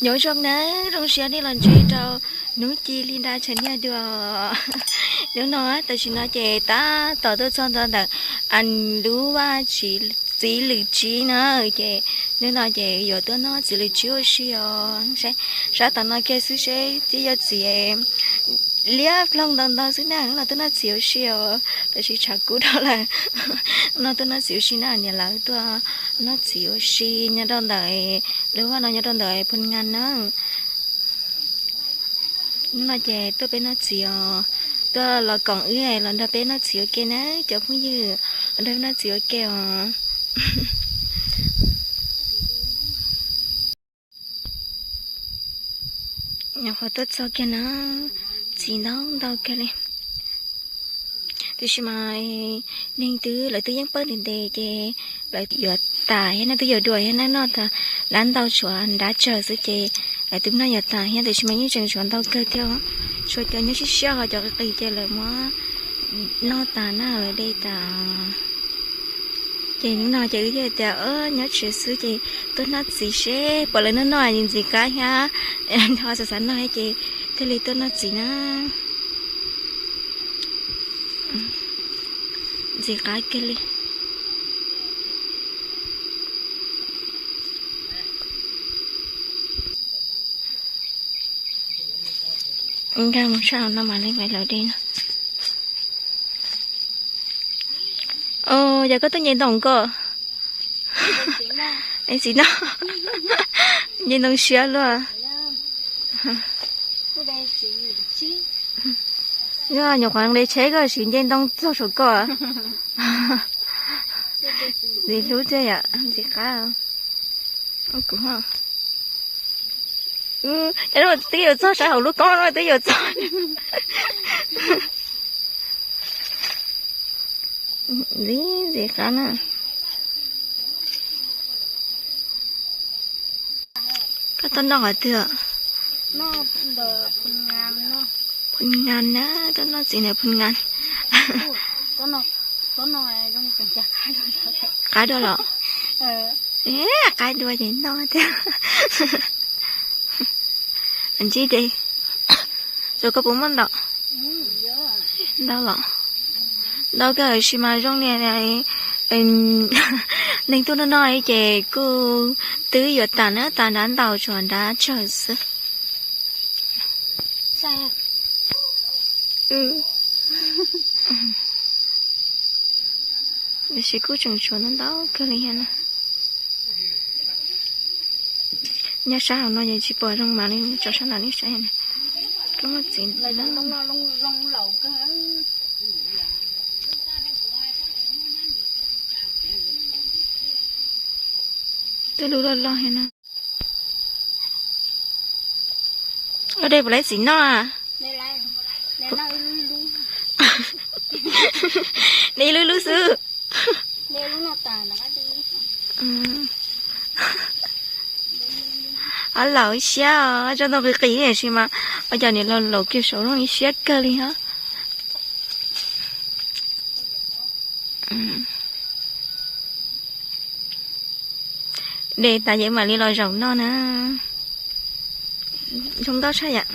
Nyob zoo nawb, zoo siab nej los ntsib rau hnub ci li nra tshav nyiaj dua. Hnub no tam sim no ces tab tom tuaj txog ntua ntawm lub vaj txiv lwm tsib na, ces hnub no ces yuav tuaj noj txiv lwm tsib ua si os. Sab tom no kiag xwb seb twb yuav txiv liab ploog ntau ntau xwb na, no tuaj noj txiv ua si os, tab sis tshav kub dhau lawm. No tuaj noj txiv ua si na, niam lawv tuaj noj txiv ua si nyob rau ntawm lub vaj no nyob rau ntawm Phoo Ngan na. Hnub no ces tuaj peb noj txiv os, tuaj los koom wb los nrog peb noj txiv ua ke na cov phooj ywg, los nrog peb noj txiv ua ke os. Nyuam qhuav tuaj txog kiag na, txiv ntau ntau kiag li. Tiam sis mas neeg twb lawv twb yeej pawj ntev ntev ces lawv yuav tas thiab na, twb yuav dua thiab na, noj tas dab ntau tshuav dab tsawg xwb ces lawv twb noj yuav tas thiab, tiam sis mas yeej tseem tshuav ntau kawg thiab. Tshuav cov nyob siab siab ho cov qis qis ces lawv muab noj tas na, lawv de tas. Ces hnub no ces wb thiaj tias nyob tsev xwb ces tuaj noj txiv seb puas lawv noj noj ntxim qab thiab, ho xav xav noj thiab ces thiaj li tuaj noj txiv na. Ntxim qab kiag li. Nkag mus sab hauv no mam li pais lawv de no. Yog koj tuaj nce ntoo koj. Txiv no, nce ntoo siab luaj. Yog nyuam qhuav de tsheb koj sim nce ntoo txog saum koj. Ntxim hlub thiab yom, ntxim qab. Twb yuav txog sab hauv lub koob no twb yuav txog. Ntxim ntxim qab na. Koj tuaj noj qhov twg? Phoo Ngan na, tuaj noj txiv ntawm Phoo Ngan. Qab dua los? Qab dua ces noj thiab. Ntsib de, tsuas koj puas muaj ntau? Ntau los? Ntau kawg, tiam sis mas zoo li neeg tuaj noj noj ces kuj twb yuav tas na, tas dab ntau tshuav dab tsawg xwb. Tiam sis kuj tseem tshuav ntau ntau kawg li thiab na. Nyob sab hauv no ces tsis pom zoo mas li, tso sab nram nej saib na. Koj muaj txiv, twb lub loj loj thiab na. Ua dej puas laib txiv noj? De ib lub lub xwb. Ob laus ib siab, tso ntoo qis qis tiam sis mas ua cas niam laus laus kiag saud zoo ib siab kawg li hos. De tas ces mam li los zaum noj na. Zoo nkauj tshaj yam.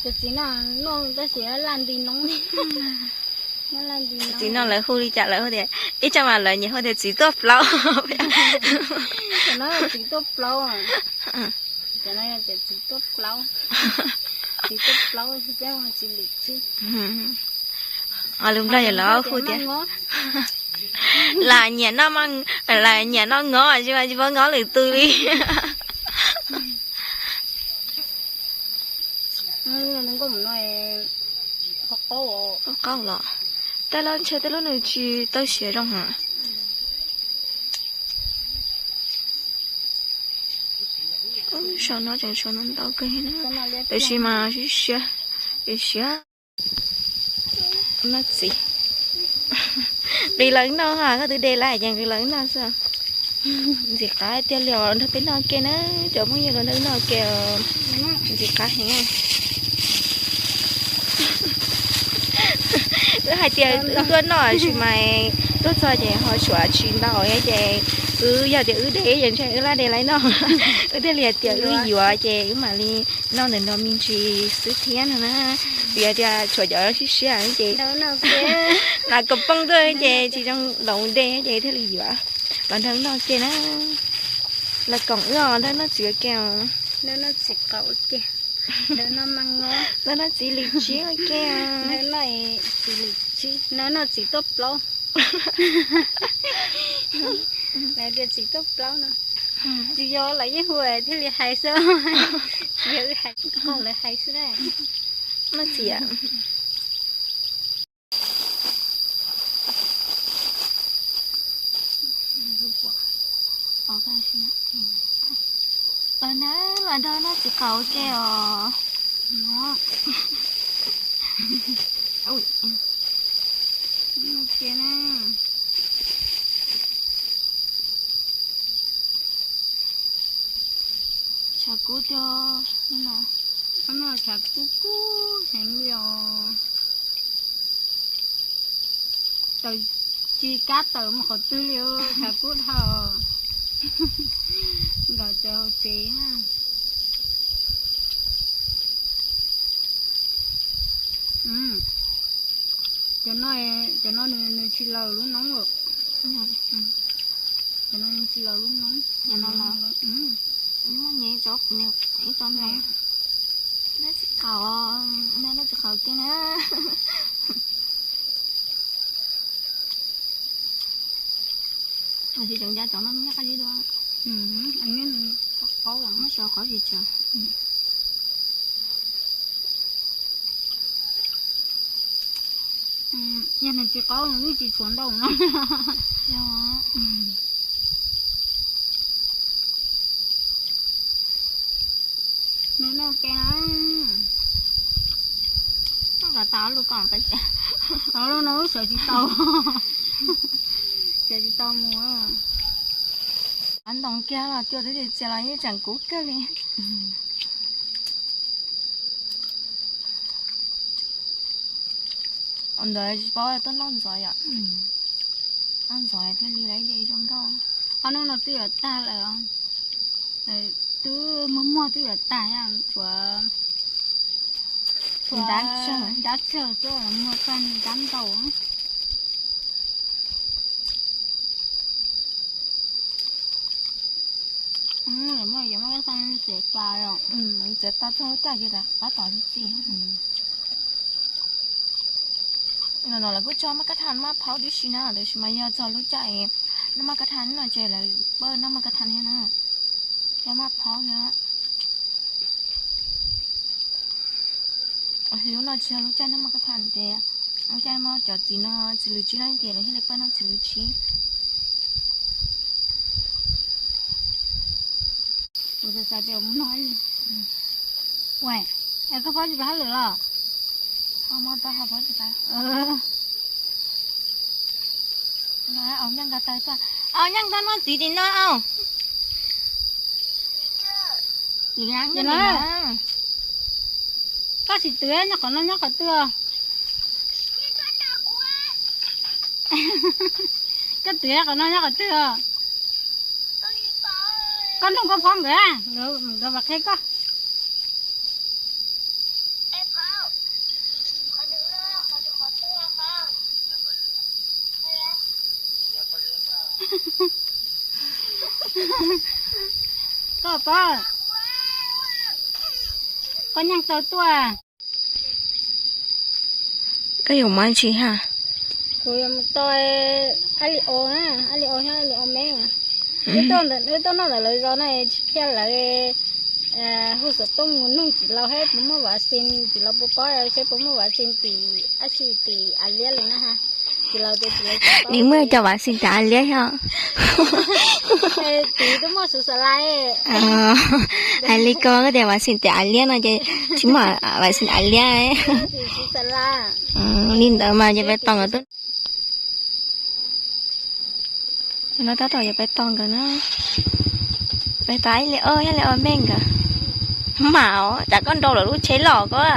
Cov txiv no noj tab sis laj nti noob. Txiv no lawv hu li cas, lawv hu tias, ib tsoom mas lawv nyiam hu tias txiv tuaj plaub. Txiv tuaj plaub. Txiv tuaj plaub. Txiv tuaj plaub, txiv lwm tsib. Lus Nplog yog lawv hu tias, lam nyiam noj, lam nyiam noj ngov, tsis paub ngov lwm tus li. Qaub los, tej lub ntshe tej lub nws tsis tau siav zoo hos. Saum no tseem tshuav ntau kawg, tiam sis mas siab siab, siab. Noj txiv, nqis lawv noj, koj twb de lawm ces nqis lawv noj xwb. Ntxim qab tiag li os, nrog peb noj ke na, cov phooj ywg los nrog noj ke os. Ntxim qab heev. Wb hais tias wb tuaj noj tsis mas tuaj txog ces ho tshuav tsis ntau ces wb yog tias wb de ces ntshe wb laj de lawm no. Wb thiaj li hais tias wb yuav ces wb mam li noj ntawm no me ntsis xwb thiab no na. Vim hais tias tshuav cov siab siab ces nas kos poob tuaj ces tsis zoo los de ces thiaj li yuav los nrog noj ke na. Los koom wb os, nrog noj txiv ua ke os. Nrog noj txiv lwm tsib ua ke os. Nrog noj txiv tuaj plaub. Lawv tias txiv tuaj plaub no. Tsis yog, lawv yeej hu thiaj li hais xwb. Tsis yog wb hais, lawv hais xwb na. Noj txiv. Los na, los nrog noj txiv qaub ua ke os. Tshav kub tiag. Tshav kub kub heev li os. Tawm tsis kav tawm mus qhov twg li, tshav kub dhau. Nkawd cov hauv tsev. Cov no, cov no nws tsis laws lub noob lawm. Cov no nws tsis laws lub noob. Cov no los, muaj nyias ib tsob, ib tsob ntawd. Noj txiv qaub, noj txiv qaub kiag na. Mas tsis tseem nca cov no nyob qab zib dua. Muab sov qhov tsis tsawg. Yog nws tsis qaub nws twb tsis tshuav ntau no. Nws noj ke na. Noj kom tas lus kom pab cas. Tau lub no lub sawv tsis tau. Sawv tsis tau mus. Av ntoo kiag los cua twb tsis txias los yeej tseem kub kawg li. Ntawd tsis paub tuaj noj ntxov yom. Noj ntxov thiaj li lawv de zoo nkauj. Qhov no no twb yuav tag lawm. Twb muag muag twb yuav tag, tshuav nrab tsawg, nrab tsawg tuaj muag tag nrab ntau. Muaj, muaj kab tha txiav tau, txiav tau txog lub caij ces rov qab tom txiv. No no lawv kuj tso maj kab tha maj phaub tib si na, tab sis mas yog txog lub caij noj maj kab tha no ces lawv pab noj maj kab tha thiab na. Cov maj phaub thiab. Lub no tsis yog lub caij noj maj kab tha ces lub caij muaj cov txiv no, txiv lws tsib no ces lawv thiaj li pab noj txiv lws tsib. Kuv xav xav tias mus noj ib, ua, es koj pab tsis pab hauj lwm los? Au nyeej nqa taw tuaj, au nyeej nqa noj txiv tim no au. Koj tsis twv nyob qhov no nyob qhov twg os? Koj twv qhov no nyob qhov twg os? Koj nug koj phob nkawd, nkawd mam qhia koj. Koj pab, koj nyeej taw tuaj. Koj yuav mus dab tsi ha? Kuv yuav mus tau ab li o na, ab li o thiab ab li o me. Wb tuaj noj ntawm lawv zos na, tsis phiaj lawv hu xov tooj mus nug txiv laus seb puas muaj vaccine, txiv laus puas paub seb puas muaj vaccine tim dab tsi tim Av Liab li na ha. Txiv laus tias txiv laus tsis paub. Nws muaj cov vaccine tim Av Liab thiab. Txiv twb muaj xov xav lais. Hais li ko koj tias vaccine tim Av Liab no ces tsis muaj vaccine Av Liab. Li ntawd mas ces peb tos nkawd tuaj. No tab tom yuav peb tos nkawd na. Peb tos ib li o, ib li o me nkawd. Mam os, cas koj nrau lawv lub tsheb los koj.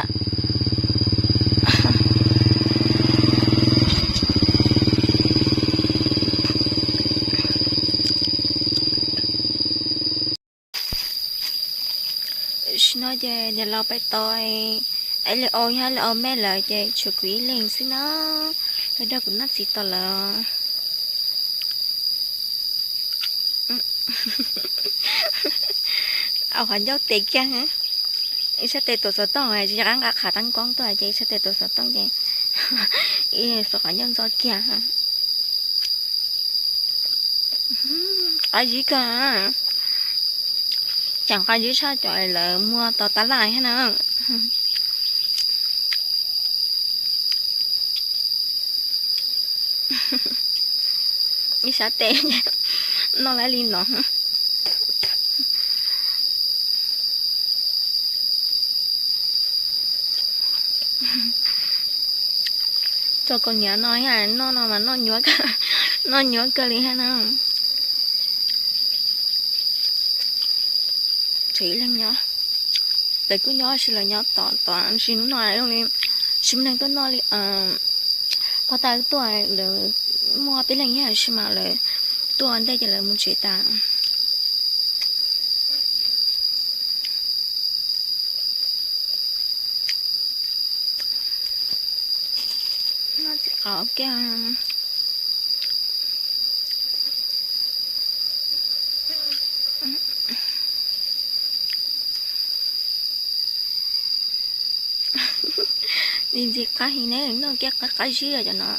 Ces niam laus pais tod, es li au nyob li au me lawm ces tshuav kuv ib leeg xwb na. Los nrog kuv noj txiv tom lawm. Au qhov ncauj tes kiag. Ib sab tes tuav xov tooj, tsis nqa qhov qab koob tuaj ces ib sab tes tuav xov tooj ces ib xuas qhov ncauj ntxo kiag. Qab zib kawg. Tseem qab zib tshaj cov lawv muag tau tab laj thiab na. Ib sab tes noj lawm li no. Tso kaus hniav no, noj no mas noj nyuaj kawg li thiab na. Tshuav ib leeg nyob, lawv kuj nyob sis lawv nyob tom tod sis hnub no zoo li tsis muaj neeg tuaj noj li. Pog tau tuaj lawv muaj peb leeg nyob sis mas lawv tuaj ntej ces lawv mus tsev tas. Noj txiv qaub kiag. Ntxim ntxim qab heev ne, noj kiag qab qab zib cov no.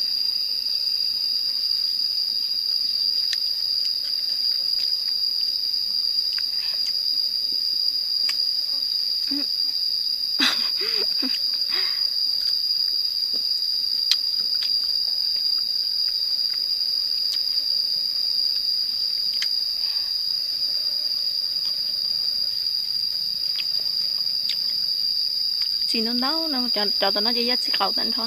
Txiv ntau ntau no, cov tom no ces yog txiv qaub tag nrho.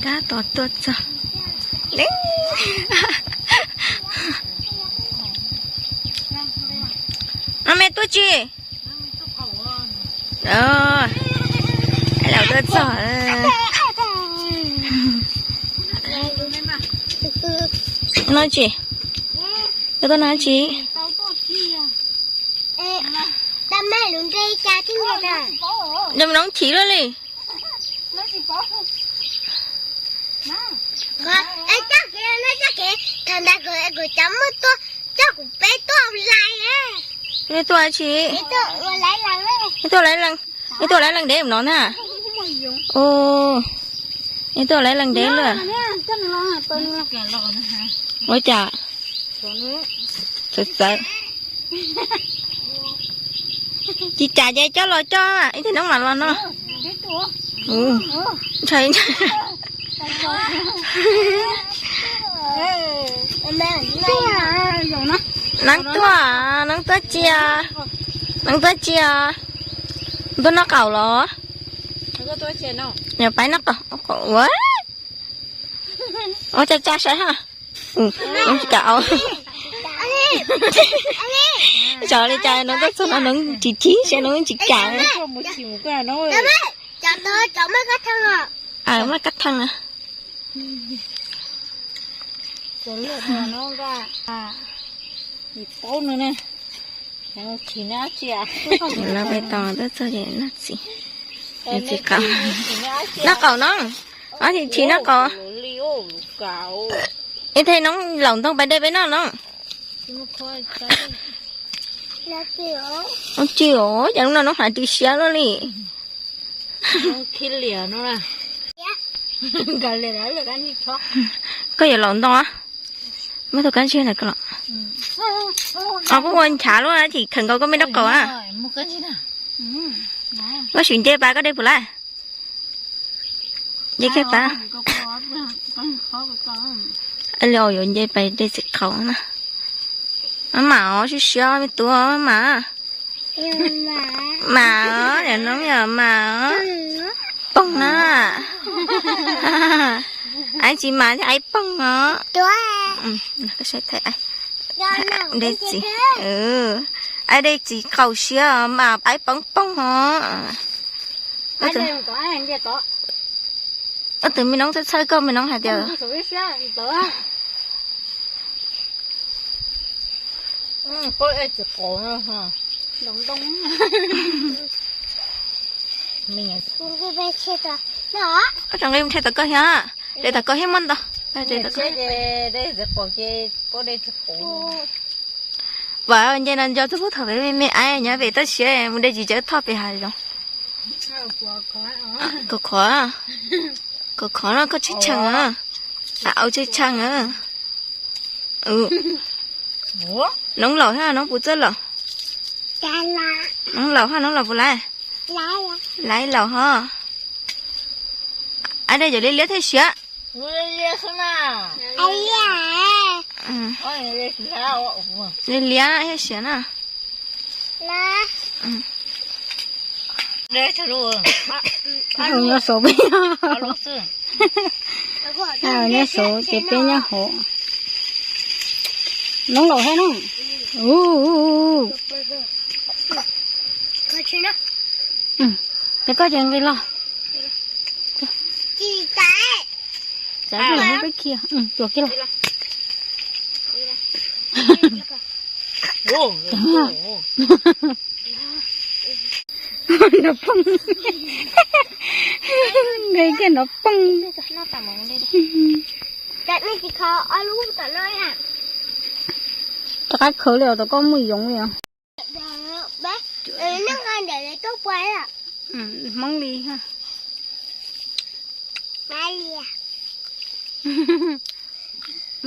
Tab tom tuaj txog. No me tuaj tsis? Los tuaj txog. No tsis? Koj tuaj no tsis? Nws noo chiv luaj li. Thaum ntawd kuv cov muaj tuaj coj kuv peb tuaj lais. Nej tuaj tsis? Nej tuaj laiv leeg, nej tuaj laiv leeg dev no na. Nej tuaj laiv leeg dev lawm. Ua cas? Txawv txawv. Tsis cas ces coj los coj ib teg noob mam los no. Ntshai. Neeb tuaj, neeb tuaj cia, neeb tuaj cia. Tuaj noj qaum los? Yog pab noj qaum, qaum ua. Ua tsa tsa saib ha. Noob tsis kam au. Tsov li cas noob tuaj txog no noob tsis chim saib noob tsis kam. Maj kab theej na. Lawv pais tos tuaj txog ces noj txiv, noj txiv qaub, noj qaum no, ob tsis chim noj qaum. Ib teg noob laus ntoo pais de peb noj no. Ua tsis os, cas lub no noob hnav ris siab luaj li. Koj yuav laus ntoo, muab tus kab ntsig ntawd koj los. Os, kuj ua nchav luaj, tsis khaws nkaus koj me nraub qaum a. Koj sim nce pas koj de puas laij? Nce kiag pas. Li yuav nce pas de txiv qaub na. Mam os, siab siab me tub, mam. Mam os, niam noob yom, mam os. Poog na. Aib tsis mam thiab aib poog os. De txiv, aib de txiv qaub siab mas aib poob poog os. Ob tug me noob txhawj txhawj koj, me noob hais tias, ob tug me noob hais tias, Koj tseem nqi mus tshe tom koj thiab, de tom koj thiab muab ntau. Vam nce no nco txog pub thaum peb me me aib nyob pem toj siab mus de tsis tsaw thoj pem hav zoov. Khov khov, khov khov no koj tshee tshee a, au tshee tshee a. Noob laus hab noob puv txoj laus? Noob laus hab noob laus puv laiv? Laiv laus hos. Ab, de cov liab liab thiaj siav. Liab liab thiaj siav na. Nyob saud peb, nyob saud ces peb nyob hauv. Noob laus hab no. Ces koj ces nqis los. Txav peb khi, tuav kiag los. Nqis kiag nrov poog. Rov qab khawv li os, tom koj muaj yoov li os. Hmoob li.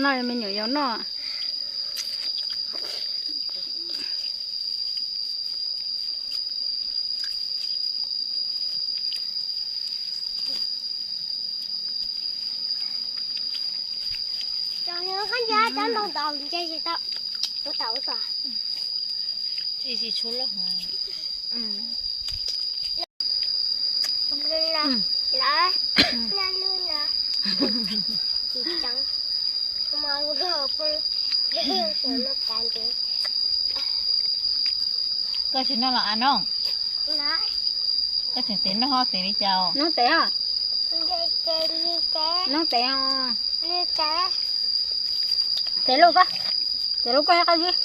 Noj me nyuam yaus noj. Koj tsis noj los a Nooj? Koj tseem tes noj ho tes li cas? Noob tes os. Noob tes os. Tes lub koj, tes lub koj qab zib.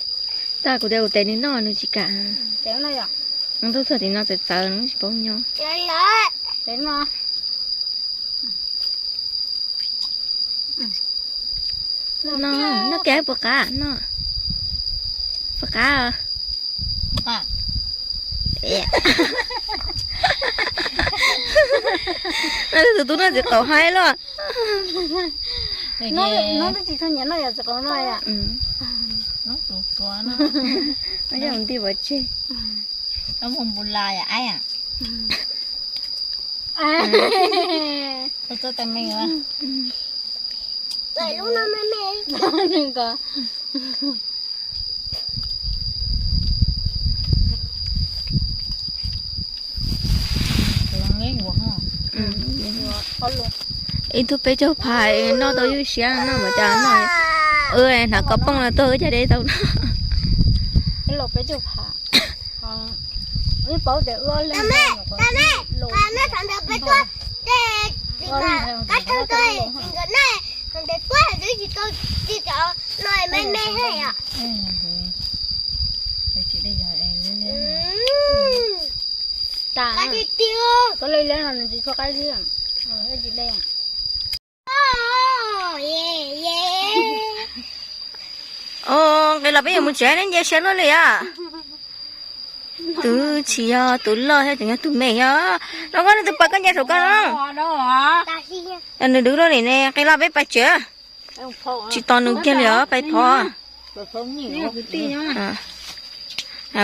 Tag kuv tias kuv tes nws noj nws tsis kam. Tes no yom. Nws tuaj txog tim no txawv txawv nws tsis paub nyob. Tes no. No, noj kiag puas qab no? Puas qab? No tus tub no txiv qaub haib luaj. No twb tsis tshua nyiam noj yom, txiv qaub no yom. No yog mus nti pov tseg. No mus npu la yom aib. Txoj tais me. Ib tug peb caug phav noj tau ywj siab noj mas cas noj. Hnav kov pooj los tuag wb caj deb tau noj. Koj lwj liab no nws tsis tshua qab zib, tsis de. Nqis los peb yuav mus tsev, neb nce siab luaj li os. Tus tsis yog tus loj thiab, tus yog tus me yog. No koj nws tus pawg koj nce saum koj no. Nws dwb luaj li ne, nqis los peb pais tsev. Tsis tos nws kiag li os, pais phov.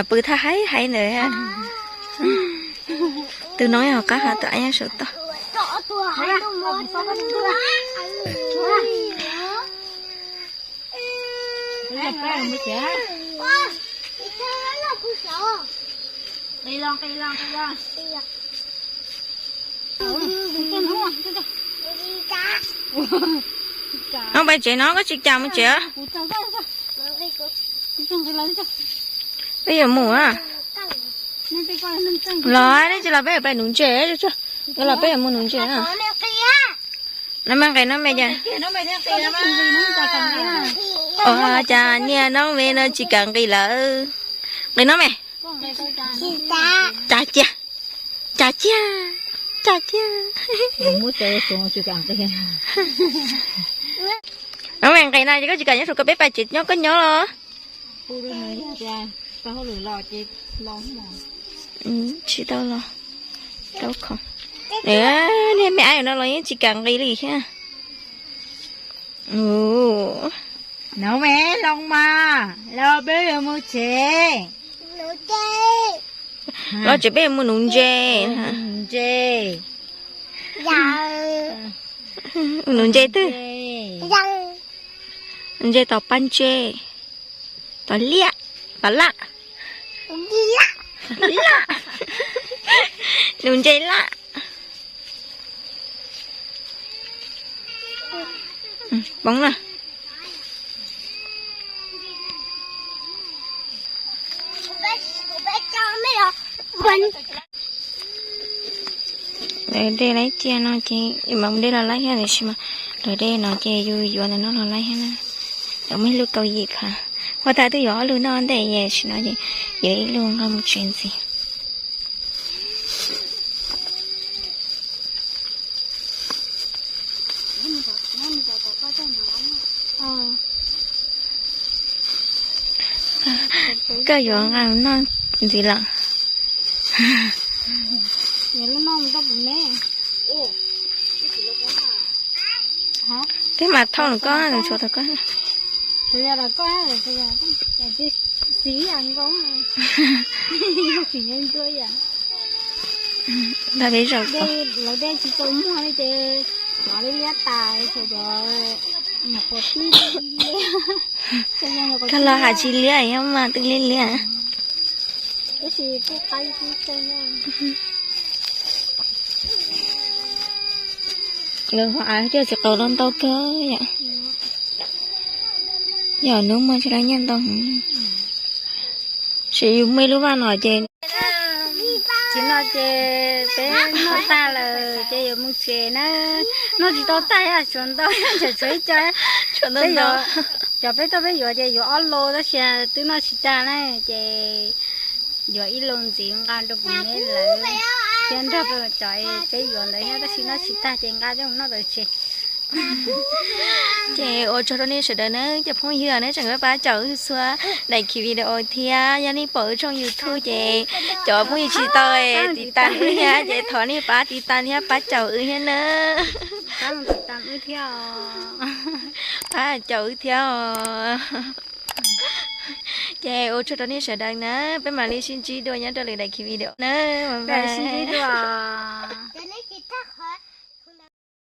Pw thaj hais hais ntawd. Tus no yog qab hais, tus aib nyob saum toj. No pais tsev no, koj tsis kam mus tsev? Peb yuav mus a. Los nej tsis los peb yuav pais nuv ntses. Los peb yuav mus nuv ntses. No me nqes no me cas. Ua cas niag noob me no tsis kam nqis lawm? Nqis no me. Cas cia, cas cia, cas cia. Noob me nqis no ces koj tsis kam nyob saum koj peb pas tsev nyob koj nyob los? Tsis tau los. Niag me ab no los yeej tsis kam nqis li thiab. Noob me, los mas, los peb yuav mus tsev. Los tsev peb yuav mus nuv ntses. Ntses. Nuv ntses twg? Nuv ntses tom pas ntses. Tom liaj, tom laj. Laj. Nuv ntses laj. Poob na. Lawv de laib cia no ces yus mam mus de los laib thiab, tiam sis mas lawv de no ces yus yuav ntawm no los laib thiab na. Lawv muaj ib lub kaum yim phav, ua tag twb yuav ob lub noj ntej, sim no ces yuav ib lub nqa mus tsev ntxiv. Koj yuav nqa mus noj ntxiv lawm. Peb mas thauj koj, tshuav tau koj. Ntag peb zaum tau. Lawv de tsis tau muag li ces cov liab liab tas, cov nyuam qhuav twb liab. Koj los has tsis liab, nyob mas twb liab liab. Tab sis kuj qaib xwb. Lawv ho av thiaj txiv qaub los ntau kawg yom. Yog hnub muaj tsis laj nyiaj ntau. Sim yus muaj ib lub vaj no ces, tsis no ces peb noj tag lawm ces yuav mus tsev na. Noj tsis tau tag, tshuav ntau, tshuav ib co. Cov peb tuaj peb yuav ces yuav ob lub tab sis twb noj tsis tag na, ces yuav ib lub ntxiv nqa rau kuv me lawv thiab nrog rau cov peb yuav ntawd thiab, tab sis noj tsis tag ces nqa coj mus noj tom tsev. Ces ua tsaug rau nej sawv daws na cov phooj ywg, nej tseem pab caum wb txhua daim khiv video thiab. Yog nej pom wb tshooj YouTube ces cov phooj ywg tsis tau tiv tas wb thiab ces thov nej pab tiv tas thiab pab caum wb thiab na. Pab caum wb thiab os. Ces ua tsaug rau nej sawv daws na, peb mam li sib ntsib dua nyob rau lwm daim khiv video na.